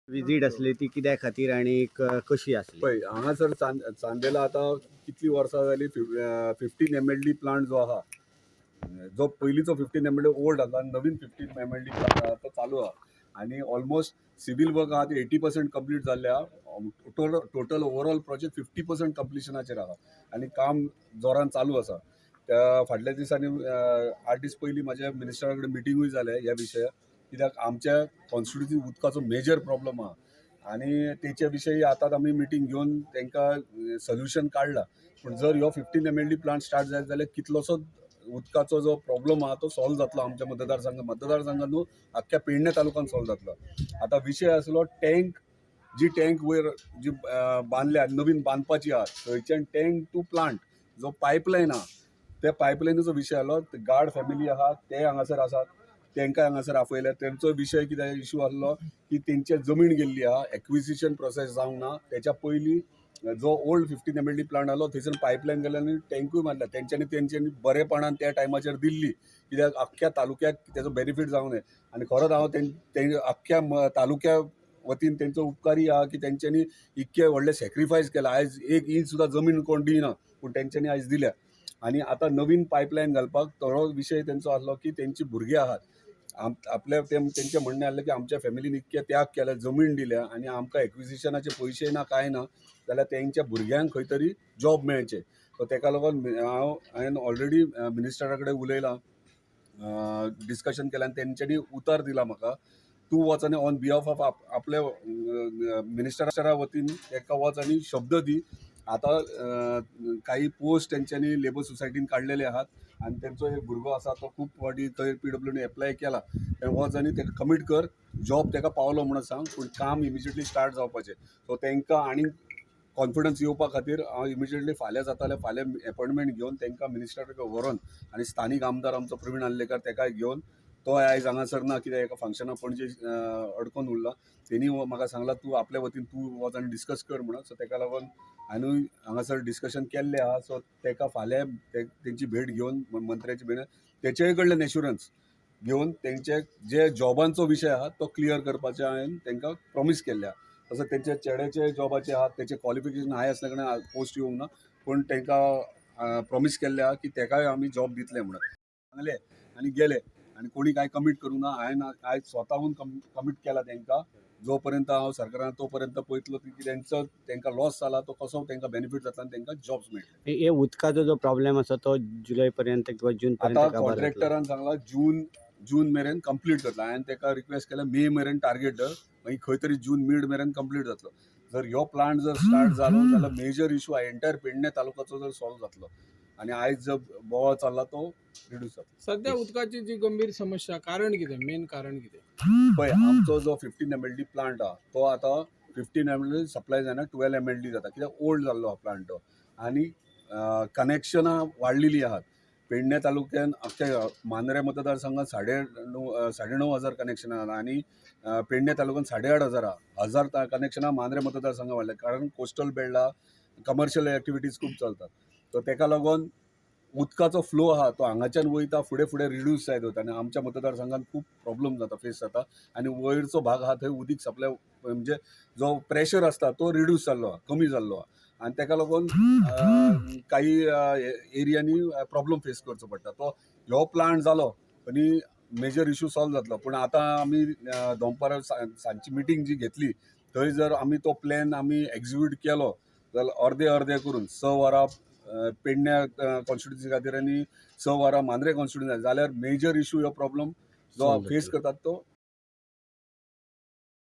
Visit आसली ती कित्या खातीर आनी कशी आसली? पळय, हांगासर चांदेला आतां कितलीं वर्सां जालीं, 15 MLD plant जो आहा, जो पयलींचो 15 MLD old आसा आनी नवीन 15 MLD plant आहा तो चालू आहा आनी ऑलमोस्ट सिवील वर्क आहा ते 80% कंप्लीट जाल्ले आहा. टोटल ओवरऑल प्रोजेक्ट 50% कंप्लिशनाचेर आहा आनी काम जोरान चालू आसा. त्या फाटल्या दिसांनी, 8 दीस पयलीं म्हाज्या मिनिस्टरा कडेन मिटिंगूय जाले ह्या विशयार, कित्याक आमच्या कॉन्स्टिट्युन्सी उदकाचो मेजर प्रॉब्लम आहा आनी तेचे विशयी आतां आमी मिटींग घेवन तांकां सोल्युशन काडला. पूण जर ह्यो 15 MLD plant start जायत जाल्यार कितलोसो उदकाचो जो प्रॉब्लम आहा तो सॉल्व जातलो आमच्या मतदारसंघात न्हू, आख्ख्या पेडणे तालुक्यान सॉल्व जातलो. आतां विशय आसलो टँक, जी टँक वयर जी बांदल्या, नवीन बांदपाची आहा, थंयच्यान टँक टू प्लांट जो पायपलायन आहा त्या पायपलायनीचो विशय आसलो. गार्ड फॅमिली आहा ते हांगासर आसात, तांकां हांगासर आपयले. तेंचो विशय कितें इशू आसलो की तेंचे जमीन गेल्ली आहा, एक्विजिशन प्रोसेस जावंक ना. तेच्या पयलीं जो ओल्ड 15 MLD plant आसलो थंयसर पायपलायन गेले आनी टँकूय मारल्या तेंच्यांनी. तेंच्यांनी बरेपणान त्या टायमाचेर दिल्ली, कित्याक अख्ख्या तालुक्याक तेजो बेनिफीट जावंक जाय. आनी खरोच हांव अख्ख्या तालुक्या वतीन तेंचो उपकारी आहा की तेंच्यांनी इतके व्हडले सॅक्रिफायस केला. आयज एक इंच सुद्दां जमीन कोण दिना, पूण तेंच्यांनी आयज दिल्या. आनी आतां नवीन पायपलायन घालपाक थोडो विशय तेंचो आसलो की तेंची भुरगीं आहात, आपल्या तेंचें म्हणणें आसलें की आमच्या फॅमिलीन इतके त्याग केले, जमीन दिल्या आनी आमकां एक्विजिशनाचे पयशे ना, कांय ना, जाल्यार तेंच्या भुरग्यांक खंय तरी जॉब मेळचे. सो तेका लागून हांवें ऑलरेडी मिनिस्टरा कडेन उलयलां, डिस्कशन केलें आनी तेंच्यांनी उतर दिला म्हाका, तूं वच आनी ऑन बिहाफ ऑफ आपल्या मिनिस्टरा वतीन ताका वच आनी शब्द दी. आतां काही पोस्ट तेंच्यांनी लेबर सोसायटीन काडलेले आहात आनी तेंचो एक भुरगो आसा, तो खूब फावटी थंय पीडब्ल्यूडीन एप्लाय केला. तें वच आनी ताका कमीट कर, जॉब ताका पावलो म्हणून सांग, पूण काम इमिजिएटली स्टार्ट जावपाचें. सो तांकां आनी कॉन्फिडन्स येवपा खातीर हांव इमिजिएटली फाल्यां जातालें, फाल्यां एपॉयंटमेंट घेवन तांकां मिनिस्टरा कडेन व्हरोन आनी स्थानीक आमदार आमचो प्रवीण आर्लेकर ताकाय घेवन, तो आयज हांगासर ना, कित्याक एका फंक्शनाक पणजे अडकोन उरला. तेणी म्हाका सांगलां, तूं आपल्या वतीन तूं वच आनी डिस्कस कर म्हणून. सो ताका लागून हांवें हांगासर डिस्कशन केल्लें आहा. सो ताका फाल्यां तेंची भेट घेवन, मंत्र्याची भेट, तेचेय कडल्यान एश्युरन्स घेवन तेंचे जे जॉबांचो विशय आहा तो क्लियर करपाचें हांवें तांकां प्रॉमीस केल्लें आहा. तसोच तेंचे चेड्याचे जॉबाचे आहा, तेचे क्वॉलिफिकेशन हाय आसल्या कारणान पोस्ट येवंक ना, पूण तांकां प्रॉमीस केल्लें आहा की तेकाय आमी जॉब दितले म्हणून सांगलें. आनी गेले आनी कोणी कांय कमीट करूंक ना. हांवें आयज स्वताहून कमीट केला तांकां, जो पर्यंत हांव सरकारान तो पर्यंत पळयतलो की तेंचो तांकां लॉस जाला तो कसो तांकां बेनिफीट जातलो आनी तांकां जॉब्स मेळटले. हे उदकाचो जो प्रॉब्लेम आसा तो जुलय पर्यंत किंवा जून पर्यंत आतां काबार जातलो? कॉन्ट्रॅक्टरान सांगला जून जून मेरेन कंप्लीट जातलो. हांवें ताका रिक्वेस्ट केल्या, मे मेरेन टार्गेट धर, मागीर खंय तरी जून मीड मेरेन कंप्लीट जातलो. जर ह्यो प्लांट जर स्टार्ट जालो जाल्यार मेजर इशू एंटायर पेडणे तालुक्याचो जर सॉल्व जातलो आनी आयज जो बोवाळ चल्ला तो रिड्यूस जातलो. सध्या उदकाची जी गंभीर समस्या, कारण कितें, मेन कारण कितें? पळय, आमचो जो 15 MLD plant आहा तो आतां 15 MLD supply जायना, 12 MLD जाता, कित्याक ओल्ड जाल्लो आहा प्लांट तो आनी कनेक्शनां वाडलेलीं आहात. पेडणे तालुक्यान आख्ख्या मांद्रे मतदारसंघात 9,500 कनेक्शनां आहा आनी पेडणे तालुक्यान 8,500 आहा. 1000 कनेक्शनां मांद्रे मतदारसंघात वाडल्या, कारण कोस्टल बेल्ट आहा, कमर्शियल एक्टिविटीज खूब चलतात. सो तेका लागून उदकाचो फ्लो आहा तो हांगाच्यान वयता, फुडें फुडें रिड्यूस जायत वता आनी आमच्या मतदारसंघात खूब प्रॉब्लम जाता, फेस जाता. आनी वयरचो भाग आहा थंय उदीक सप्लाय म्हणजे जो प्रेशर आसता तो रिड्यूस जाल्लो आहा, कमी जाल्लो आहा आनी तेका लागून काही एरियांनी प्रॉब्लम फेस करचो पडटा. तो ह्यो प्लांट जालो आनी मेजर इशू सॉल्व जातलो. पूण आतां आमी दोनपारा सांजची मिटींग जी घेतली, थंय जर आमी तो प्लॅन आमी एक्जिक्यूट केलो जाल्यार अर्दे अर्दे करून 6 वरां पेडण्या कॉन्स्टिट्युन्सी खातीर आनी 6 वरां मांद्रे कॉन्स्टिट्युन्सी, जाल्यार मेजर इशू ह्यो प्रॉब्लम जो Solve face जातलो. करतात तो